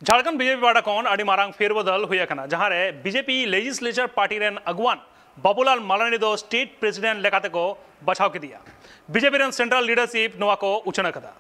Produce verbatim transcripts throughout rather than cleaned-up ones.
Jharkhand BJP ᱯᱟᱦᱴᱟ ᱠᱷᱚᱱ ᱟᱹᱰᱤ ᱢᱟᱨᱟᱝ ᱯᱷᱮᱨᱵᱚᱫᱚᱞ ᱦᱩᱭ ᱟᱠᱟᱱᱟ, ᱡᱟᱦᱟᱸ ᱨᱮ ᱵᱤᱡᱮᱯᱤ ᱞᱮᱡᱤᱥᱞᱮᱪᱟᱨ ᱯᱟᱨᱴᱤ ᱨᱮᱱ ᱟᱹᱜᱩᱣᱟᱱ ᱵᱟᱵᱩᱞᱟᱞ ᱢᱟᱨᱟᱱᱰᱤ ᱫᱚ ᱥᱴᱮᱴ ᱯᱨᱮᱥᱤᱰᱮᱱᱴ ᱞᱮᱠᱟᱛᱮ ᱠᱚ ᱵᱟᱪᱷᱟᱣ ᱠᱮᱫᱮᱭᱟ᱾ ᱵᱤᱡᱮᱯᱤ ᱨᱮᱱ ᱥᱮᱱᱴᱨᱟᱞ ᱞᱤᱰᱟᱨᱥᱤᱯ ᱱᱚᱣᱟ ᱠᱚ ᱩᱪᱷᱟᱹᱱ ᱟᱠᱟᱫᱟ᱾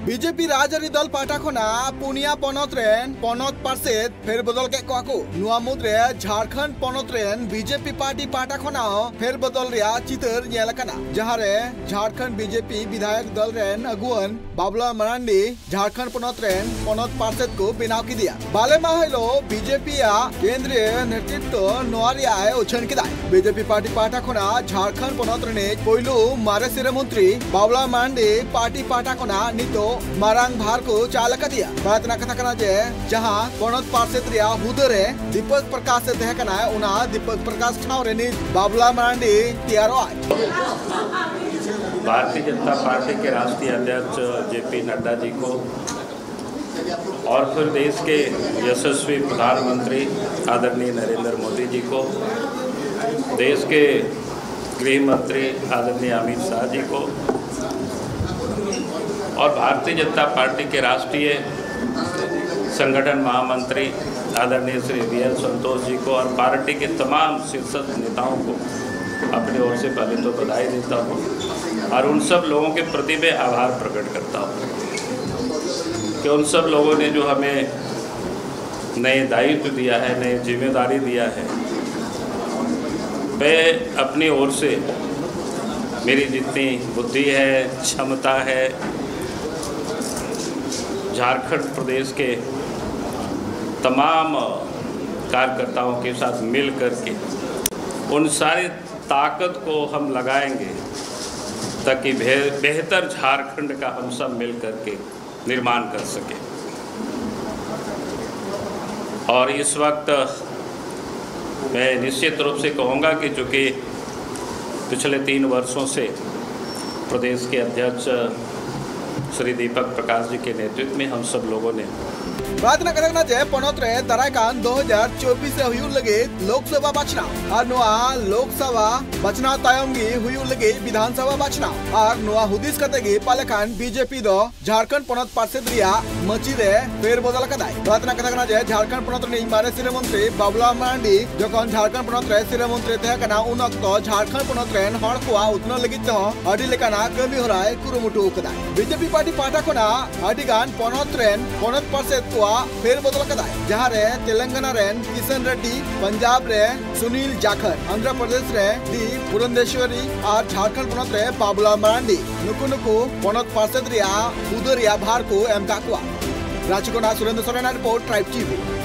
ᱵᱤᱡᱮᱯᱤ ᱨᱟᱡᱽᱟᱹᱨᱤ ᱫᱚᱞ ᱯᱟᱦᱴᱟ ᱠᱷᱚᱱᱟᱜ ᱯᱩᱱᱭᱟ ᱯᱚᱱᱚᱛ ᱨᱮᱱ ᱯᱚᱱᱚᱛ ᱯᱟᱨᱥᱮᱛ ᱯᱷᱮᱨ ᱵᱚᱫᱚᱞ ᱠᱮᱫ ᱠᱚᱣᱟ ᱠᱚ᱾ ᱱᱚᱣᱟ ᱢᱩᱫᱽᱨᱮ ᱡᱷᱟᱲᱠᱷᱚᱸᱰ ᱯᱚᱱᱚᱛ ᱨᱮᱱ ᱵᱤᱡᱮᱯᱤ ᱯᱟᱨᱴᱤ ᱯᱟᱦᱴᱟ ᱠᱷᱚᱱᱟᱜ ᱦᱚᱸ ᱯᱷᱮᱨ ᱵᱚᱫᱚᱞ ᱨᱮᱭᱟᱜ ᱪᱤᱛᱟᱹᱨ ᱧᱮᱞ ᱟᱠᱟᱱᱟ, ᱡᱟᱦᱟᱸ ᱨᱮ ᱡᱷᱟᱲᱠᱷᱚᱸᱰ ᱵᱤᱡᱮᱯᱤ ᱵᱤᱫᱷᱟᱭᱚᱠ ᱫᱚᱞ ᱨᱮᱱ ᱟᱹᱜᱩᱣᱟᱹᱱ ᱵᱟᱵᱩᱞᱟᱞ ᱢᱟᱨᱟᱱᱰᱤ ᱡᱷᱟᱲᱠᱷᱚᱸᱰ ᱯᱚᱱᱚᱛ ᱨᱮᱱ ᱯᱚᱱᱚᱛ ᱯᱟᱨᱥᱮᱛ ᱠᱚ ᱵᱮᱱᱟᱣ ᱠᱮᱫᱮᱭᱟ᱾ ᱵᱟᱞᱮ ᱢᱟᱦᱟ ᱦᱤᱞᱳᱜ ᱵᱤᱡᱮᱯᱤ ᱭᱟᱜ ᱠᱮᱱᱫᱨᱤᱭᱚ ᱱᱮᱛᱨᱤᱛᱵ ᱱᱚᱣᱟ ᱨᱮᱭᱟᱜ ᱮ ᱩᱪᱷᱟᱹᱱ ᱠᱮᱫᱟ᱾ ᱵᱤᱡᱮᱯᱤ ᱯᱟᱨᱴᱤ ᱯᱟᱦᱴᱟ ᱠᱷᱚᱱᱟᱜ ᱡᱷᱟᱲᱠᱷᱚᱸᱰ ᱯᱚᱱᱚᱛ ᱨᱤᱱᱤᱡ ᱯᱳᱭᱞᱳ ᱢᱟᱨᱮ ᱥᱤᱨᱟᱹ ᱢᱚᱱᱛᱨᱤ ᱵᱟᱵᱩᱞᱟᱞ ᱢᱟᱨᱟᱱᱰᱤ ᱯᱟᱨᱴᱤ ᱯᱟᱦᱴᱟ ᱠᱷᱚᱱᱟᱜ ᱱᱤᱛᱚᱜ ᱢᱟᱨᱟᱝ ᱵᱷᱟᱨ ᱠᱚ ᱪᱟᱞ ᱟᱠᱟᱫᱮᱭᱟ᱾ ᱵᱟᱲᱟᱭ ᱛᱮᱱᱟᱜ ᱠᱟᱛᱷᱟ ᱠᱟᱱᱟ ᱡᱮ ᱡᱟᱦᱟᱸ ᱯᱚᱱᱚᱛ ᱯᱟᱨᱥᱮᱛ ᱨᱮᱭᱟᱜ ᱦᱩᱫᱟᱹ ᱨᱮ ᱫᱤᱯᱚᱠ ᱯᱨᱚᱠᱟᱥ ᱮ ᱛᱟᱦᱮᱸ ᱠᱟᱱᱟ, ᱚᱱᱟ ᱫᱤᱯᱚᱠ ᱯᱨᱚᱠᱟᱥ ᱴᱷᱟᱶ ᱨᱮ ᱱᱤᱛ ᱵᱟᱵᱩᱞᱟᱞ ᱢᱟᱨᱟᱱᱰᱤ ᱛᱮᱭᱟᱨᱚᱜ ᱟᱭ᱾ भारतीय जनता पार्टी के राष्ट्रीय अध्यक्ष जेपी नड्डा जी को और फिर देश के यशस्वी प्रधानमंत्री आदरणीय नरेंद्र मोदी जी को, देश के गृह मंत्री आदरणीय अमित शाह जी को और भारतीय जनता पार्टी के राष्ट्रीय संगठन महामंत्री आदरणीय श्री वी एल संतोष जी को और पार्टी के तमाम शीर्षस्थ नेताओं को अपनी ओर से पहले तो बधाई देता हूँ और उन सब लोगों के प्रति मैं आभार प्रकट करता हूँ कि उन सब लोगों ने जो हमें नए दायित्व दिया है, नई जिम्मेदारी दिया है, मैं अपनी ओर से मेरी जितनी बुद्धि है, क्षमता है, झारखंड प्रदेश के तमाम कार्यकर्ताओं के साथ मिल करके उन सारी ताकत को हम लगाएंगे ताकि बेहतर झारखंड का हम सब मिल करके निर्माण कर सकें। और इस वक्त मैं निश्चित रूप से कहूँगा कि चूँकि पिछले तीन वर्षों से प्रदेश के अध्यक्ष श्री दीपक प्रकाश जी के नेतृत्व में हम सब लोगों ने ᱵᱟᱲᱟᱭ ᱛᱮᱱᱟᱜ ᱠᱟᱛᱷᱟ ᱠᱟᱱᱟ ᱡᱮ ᱯᱚᱱᱚᱛ ᱨᱮ ᱫᱟᱨᱟᱭ ᱠᱟᱱ ᱫᱩ ᱦᱟᱡᱟᱨ ᱪᱚᱵᱵᱤᱥ ᱨᱮ ᱦᱩᱭᱩᱜ ᱞᱟᱹᱜᱤᱫ ᱞᱳᱠᱥᱚᱵᱷᱟ ᱵᱟᱪᱷᱱᱟᱣ ᱟᱨ ᱱᱚᱣᱟ ᱞᱳᱠᱥᱚᱵᱷᱟ ᱵᱟᱪᱷᱱᱟᱣ ᱛᱟᱭᱚᱢ ᱜᱮ ᱦᱩᱭᱩᱜ ᱞᱟᱹᱜᱤᱫ ᱵᱤᱫᱷᱟᱱ ᱥᱚᱵᱷᱟ ᱵᱟᱪᱷᱱᱟᱣ᱾ ᱟᱨ ᱱᱚᱣᱟ ᱦᱩᱫᱤᱥ ᱠᱟᱛᱮ ᱜᱮ ᱯᱟᱞᱮ ᱠᱷᱟᱱ ᱵᱤᱡᱮᱯᱤ ᱫᱚ ᱡᱷᱟᱲᱠᱷᱚᱸᱰ ᱯᱚᱱᱚᱛ ᱯᱟᱨᱥᱮᱛ ᱨᱮᱭᱟᱜ ᱢᱟᱹᱪᱤ ᱨᱮ ᱯᱷᱮᱨ ᱵᱚᱫᱚᱞ ᱟᱠᱟᱫᱟᱭ᱾ ᱵᱟᱲᱟᱭ ᱛᱮᱱᱟᱜ ᱠᱟᱛᱷᱟ ᱠᱟᱱᱟ ᱡᱮ ᱡᱷᱟᱲᱠᱷᱚᱸᱰ ᱯᱚᱱᱚᱛ ᱨᱤᱱᱤᱡ ᱢᱟᱨᱮ ᱥᱤᱨᱟᱹ ᱢᱚᱱᱛᱨᱤ ᱵᱟᱵᱩᱞᱟᱞ ᱢᱟᱨᱟᱱᱰᱤ ᱡᱚᱠᱷᱚᱱ ᱡᱷᱟᱲᱠᱷᱚᱸᱰ ᱯᱚᱱᱚᱛ ᱨᱮ ᱥᱤᱨᱟᱹ ᱢᱚᱱᱛᱨᱤ ᱛᱟᱦᱮᱸ ᱠᱟᱱᱟ, ᱩᱱ ᱚᱠᱛᱚ ᱡᱷᱟᱲᱠᱷᱚᱸᱰ ᱯᱚᱱᱚᱛ ᱨᱮᱱ ᱦᱚᱲ ᱠᱚᱣᱟᱜ ᱩᱛᱱᱟᱹᱣ ᱞᱟᱹᱜᱤᱫ ᱛᱮᱦᱚᱸ ᱟᱹᱰᱤ ᱞᱮᱠᱟᱱᱟᱜ ᱠᱟᱹᱢᱤ ᱦᱚᱨᱟᱭ ᱠᱩᱨᱩᱢᱩᱴᱩ ᱟᱠᱟᱫᱟ᱾ ᱵᱤᱡᱮᱯᱤ ᱯᱟᱨᱴᱤ ᱯᱟᱦᱴᱟ ᱠᱷᱚᱱᱟᱜ ᱟᱹᱰᱤ ᱜᱟᱱ ᱯᱚᱱᱚᱛ ᱨᱮᱱ ᱯᱚᱱᱚᱛ ᱯᱟᱨᱥᱮᱛ ᱠᱚᱣᱟᱜ ᱯᱷᱮᱨ ᱵᱚᱫᱚᱞ ᱟᱠᱟᱫᱟᱭ, ᱡᱟᱦᱟᱸ ᱨᱮ ᱛᱮᱞᱮᱝᱜᱟᱱᱟ ᱨᱮᱱ ᱠᱤᱥᱟᱱ ᱨᱮᱰᱰᱤ, ᱯᱚᱧᱡᱟᱵ ᱨᱮ ᱥᱩᱱᱤᱞ ᱡᱟᱠᱷᱟᱨ, ᱟᱱᱫᱷᱨᱚ ᱯᱨᱚᱫᱮᱥ ᱨᱮ ᱰᱤ ᱯᱩᱨᱚᱱᱫᱮᱥᱣᱚᱨᱤ ᱟᱨ ᱡᱷᱟᱲᱠᱷᱚᱸᱰ ᱯᱚᱱᱚᱛ ᱨᱮ ᱵᱟᱵᱩᱞᱟᱞ ᱢᱟᱨᱟᱱᱰᱤ, ᱱᱩᱠᱩ ᱱᱩᱠᱩ ᱯᱚᱱᱚᱛ ᱯᱟᱨᱥᱮᱛ ᱨᱮᱭᱟᱜ ᱦᱩᱫᱟᱹ ᱨᱮᱭᱟᱜ ᱵᱷᱟᱨ ᱠᱚ ᱮᱢ ᱟᱠᱟᱫ ᱠᱚᱣᱟ᱾ ᱨᱟᱸᱪᱤ ᱠᱷᱚᱱᱟᱜ ᱥᱩᱨᱮᱱᱫᱨᱚ ᱥᱚᱨᱮᱱᱟᱜ ᱨᱤᱯᱳᱨᱴ, ᱴᱨᱟᱭᱤᱵᱽ ᱴᱤᱵᱷᱤ᱾